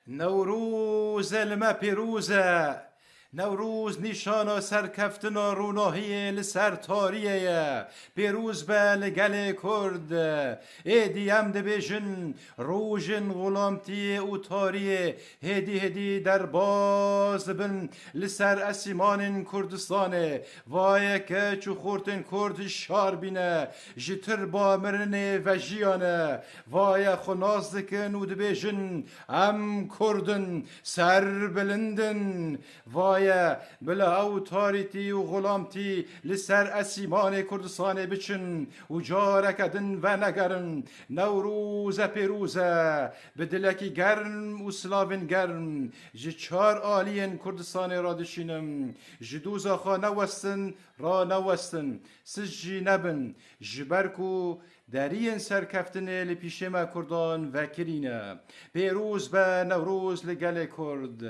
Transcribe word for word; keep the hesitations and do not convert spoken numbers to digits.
Newroz e li me pêroz e. Newroz nîşana serkeftina ronahiyê li ser tariyê ye. Pêroz be li gelê Kurd. Êdî em dibêjin, rojên xulamtiyê û tariyê hêdî hêdî derbas dibin li ser esîmanên Kurdistanê. Vaye keç û xortên Kurd şar bîne, ji tirba mirinê vejiyane. Vaye xwe nas dikin û dibêjin, em Kurd in, serbilind in. Vaye bila ew tarîtî û xulamtî li ser esîmanê Kurdistanê biçin û careke din venegerin. Newroz e pêroz e. Bi dilekî germ û silavên germ ji çar aliyên Kurdistanê re dişînim. Ji doza xwe newestin, ranewestin. Sic jî nebin. Ji ber ku deriyên serkeftinê li pîşê me Kurdan vekirî ne. Pêroz be Newroz li gelê Kurd.